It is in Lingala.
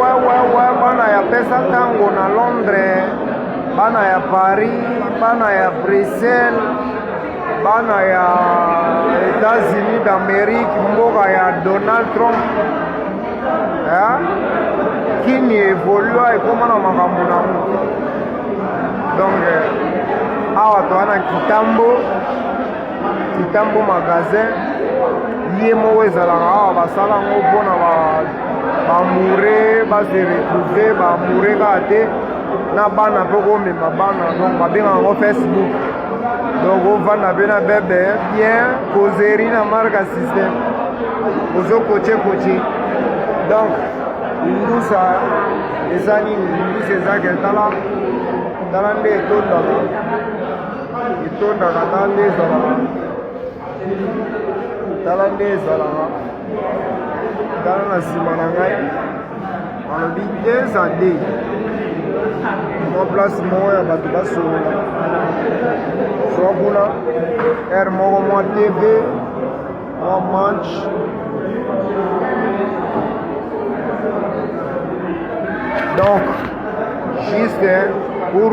ouais ouais ouais, bana ya pesa ntango na Londres, bana ya Paris, bana ya Bruxelles, bana ya États-Unis d'Amérique, mboka ya Donald Trump. Eh? Kini evolua, ekóma na makambo nango. Donc awa toza na Kitambo, Kitambo magasin ye moko ezalaka awa. Basala yango mpona bamoure base retrouve, bamoure kaka te, na bana mpe komema bana. Donc babengaka yango Facebook. Donc ovanda mpe na bebe bien, causerie na marque système, ozo koche koche. Donc indusa eza nini? Indusa eza ke tala, tala nde etondaka, etondaka. Tala nde ezalaka, tala nde ezalaka. Tala na nsima na ngai, balobi 2 à 2, mwa place moko ya bato basolola swa kuna aire moko, mwa TV, mwa match. Donc juste pour